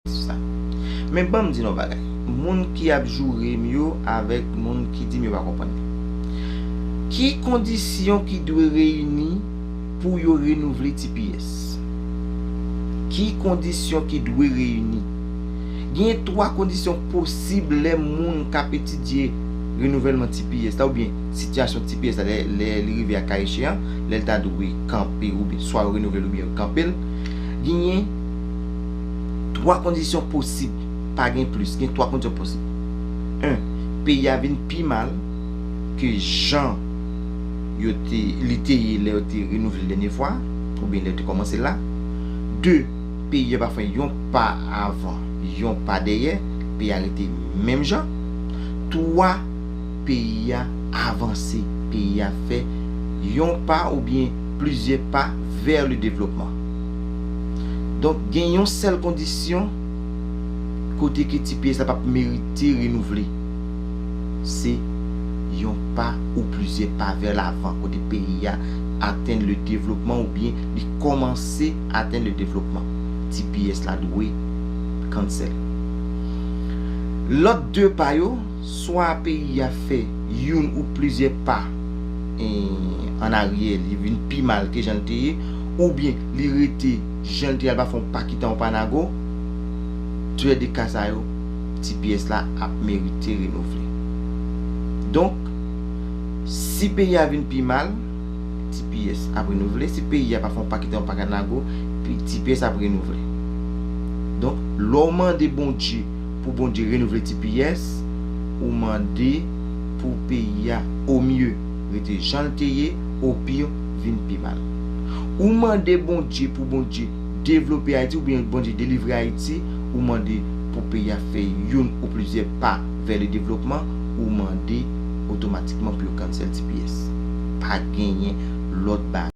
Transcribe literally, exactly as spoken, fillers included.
sa. Men ban m di nou yon bagay. Moun ki ap joure m yo avèk moun ki di m yo pa konprann. Ki kondisyon ki dwe reyini pou yo renouvle T P S? Ki kondisyon ki dwe reyini? Gen twa kondisyon posib lè moun k ap etidye renouvèlman T P S la oubyen sitiyasyon T P S la lè, lè li rive a ka echè an, lè l ta dwe kanpe oubyen swa yo renouvle l oubyen yo kanpe l. Genyen twa kondisyon posib, pa gen plis, gen twa kondisyon posib. En, peyi a vin pi mal ke jan yo te, li te ye lè yo te renouvle l dènye fwa, oubyen lè yo te kòmanse l la. De, peyi a pa fè yon pa avan, yon pa dèyè, peyi a rete menm jan. Twa, peyi a avanse, peyi a fè yon pa oubyen plizyè pa vers le développement. Donk, gen yon sèl kondisyon kote ke T P S la p ap merite renouvle. Se yon pa ou plizyè pa vè lavan, kote peyi a atenn le devlopman oubyen li kòmanse atenn le devlopman. T P S la dwe cancel. Lòt de pa yo, swa peyi a fè youn ou plizyè pa, eh, an aryè, li vin pi mal ke jan l te ye, oubyen li rete jan l te ye, l pa fè yon pa ki tan yon pa nago, de ka sa yo, T P S la ap merite renouvle. Donk, si peyi a vin pi mal, T P S ap renouvle. Si peyi a pa fè yon pa ki tan yon pa nago, pi-, T P S ap renouvle. Donk, lè w mande Bondye pou Bondye renouvle T P S, ou mande pou peyi a, omye, rete jan l te ye, opi, vin pi mal. Ou mande Bondye pou Bondye devlope Ayiti, oubyen Bondye delivre Ayiti, ou mande pou peyi a fè youn ou plizyè pa vè le devlopman, ou mande otomatikman pou yo cancel T P S. Pa genyen lòt bagay.